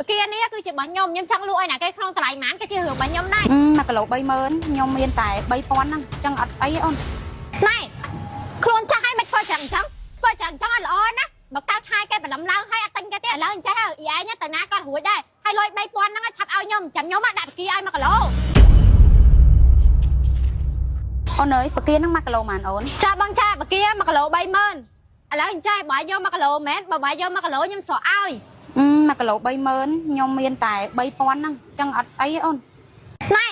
បង្គានេះគឺជារបស់ខ្ញុំខ្ញុំចង់លក់ឲ្យណាគេក្នុងតម្លៃប៉ុន្មានក៏ជារឿងរបស់ខ្ញុំដែរ 1គីឡូ30000ខ្ញុំមានតែ3000ហ្នឹងអញ្ចឹងអត់អីទេអូន ណែខ្លួនចាស់ឲ្យមិនធ្វើច្រើនអញ្ចឹងធ្វើច្រើនអញ្ចឹងអត់ល្អណាមកកៅឆាយគេបន្លំឡើងឲ្យអត់ទិញគេទៀតឥឡូវអញ្ចេះហើយអ៊ីឯងទៅណាក៏រួចដែរហើយលុយ3000ហ្នឹងឆាប់ឲ្យខ្ញុំចាំខ្ញុំដាក់បង្គាឲ្យ1គីឡូ អូនអើយបង្គាហ្នឹង1គីឡូប៉ុន្មានអូន ចាបងចាបង្គា1គីឡូ30000ឥឡូវអញ្ចេះបើយក1គីឡូមែនបើបើយក1គីឡូខ្ញុំស្រកឲ្យ 1គីឡូ30000ខ្ញុំមានតែ3000ហ្នឹងអញ្ចឹងអត់អីទេអូន ណែ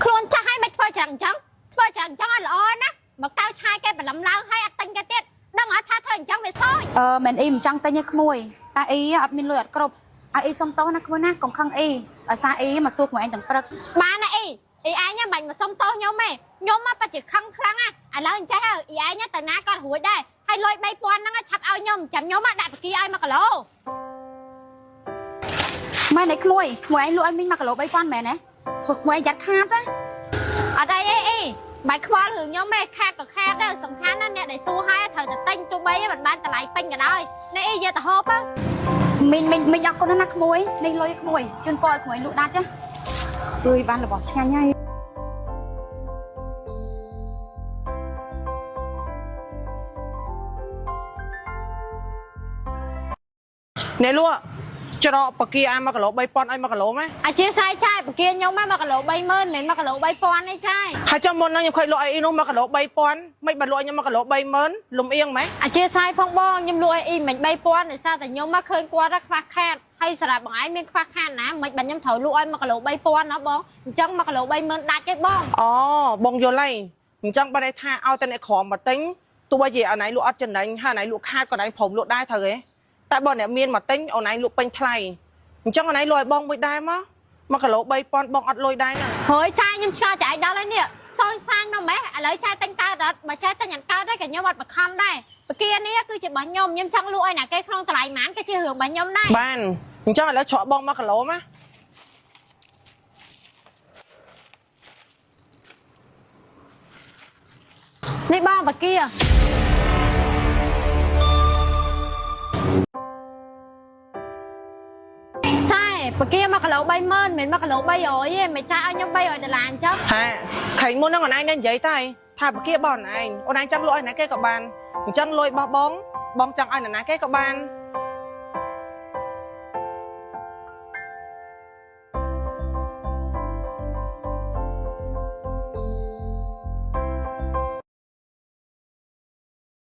ខ្លួនចាស់ឲ្យមិនធ្វើច្រើនអញ្ចឹងធ្វើច្រើនអញ្ចឹងអត់ល្អណាមកកៅឆាយគេបន្លំឡើងឲ្យអត់ទិញគេទៀតដឹងអត់ថាធ្វើអញ្ចឹងវាសយ អឺមែនអ៊ីមិនចង់ទិញទេក្មួយតែអ៊ីអត់មានលុយអត់គ្រប់ឲ្យអ៊ីសុំទោសណាក្មួយណាកុំខឹងអ៊ីដោយសារអ៊ីមកសួរក្មួយឯងទាំងព្រឹក បានណាអ៊ីអ៊ីឯងមិនបាច់មកសុំទោសខ្ញុំទេខ្ញុំមកពិតជាខឹងខ្លាំងណាឥឡូវអញ្ចេះហើយអ៊ីឯងទៅណាក៏រួចដែរហើយលុយ3000ហ្នឹងឆាប់ឲ្យខ្ញុំចាំខ្ញុំដាក់បង្គាឲ្យ1គីឡូ មែនឯក្មួយក្មួយឯងលក់ឲ្យមីង1គីឡូ3000មែនទេព្រោះក្មួយឯងយ៉ាត់ខាតណា អត់អីអីអ៊ីបាច់ខ្វល់រឿងខ្ញុំទេខាតក៏ខាតដែរសំខាន់ណាស់អ្នកដែលសួរហើយត្រូវតែទិញទោះបីមិនបានតម្លៃពេញក៏ដោយនេះអ៊ីយកទៅហូបទៅ មីងមីងមីងអរគុណណាស់ណាក្មួយនេះលុយក្មួយជូនពរឲ្យក្មួយលក់ដាច់ណាអើយបានរបស់ឆ្ងាញ់ហើយ អ្នកលក់ច្រកបង្គាអា1គីឡូ3000ឲ្យ1គីឡូម៉េះ អធិស្ឋានចាយបង្គាខ្ញុំមក1គីឡូ30000មិនមែន1គីឡូ3000ទេចាយ ហើយចុះមុនហ្នឹងខ្ញុំឃើញលក់ឲ្យអ៊ីនោះ1គីឡូ3000មិនបើលក់ឲ្យខ្ញុំ1គីឡូ30000លំអៀងម៉េះ អធិស្ឋានផងបងខ្ញុំលក់ឲ្យអ៊ីមិន3000ដោយសារតែខ្ញុំមកឃើញគាត់ខ្វះខាតហើយសម្រាប់បងឯងមានខ្វះខាតណាមិនបានខ្ញុំត្រូវលក់ឲ្យ1គីឡូ3000ណាបងអញ្ចឹង1គីឡូ30000ដាច់ទេបង អូបងយល់ហើយអញ្ចឹងបើន័យថាឲ្យតែអ្នកក្រមកទិញទោះបីជាអូនឯងលក់អត់ចំណេញហើយអូនឯងលក់ខាតក៏អូនឯងព្រមលក់ដែរត្រូវទេតែបើអ្នកមានមកទិញអូនឯងលក់ពេញថ្លៃអញ្ចឹងអូនឯងលក់ឲ្យបងមួយដែរមក1គីឡូ3000បងអត់លុយដែរណា ហើយចាយខ្ញុំឆ្ងល់ចាយដល់ហើយនេះសូនសាញមកម៉េះឥឡូវចាយទិញកើតអត់បើចាយទិញអត់កើតទេក៏ខ្ញុំអត់បខំដែរបង្គានេះគឺជារបស់ខ្ញុំខ្ញុំចង់លក់ឲ្យណាគេក្នុងតម្លៃប៉ុន្មានក៏ជារឿងរបស់ខ្ញុំដែរ បានអញ្ចឹងឥឡូវច្រកបង1គីឡូមក នេះបងបង្គាចាយបង្គា1គីឡូ30000មិនមែន1គីឡូ300ទេមិនចាយឲ្យខ្ញុំ300ដុល្លារអញ្ចឹង ហាខែងមុនហ្នឹងអូនឯងនៅនិយាយតែថាបង្គាបងអូនឯងអូនឯងចង់លក់ឲ្យណាគេក៏បានអញ្ចឹងលុយរបស់បងបងចង់ឲ្យនរណាគេក៏បាន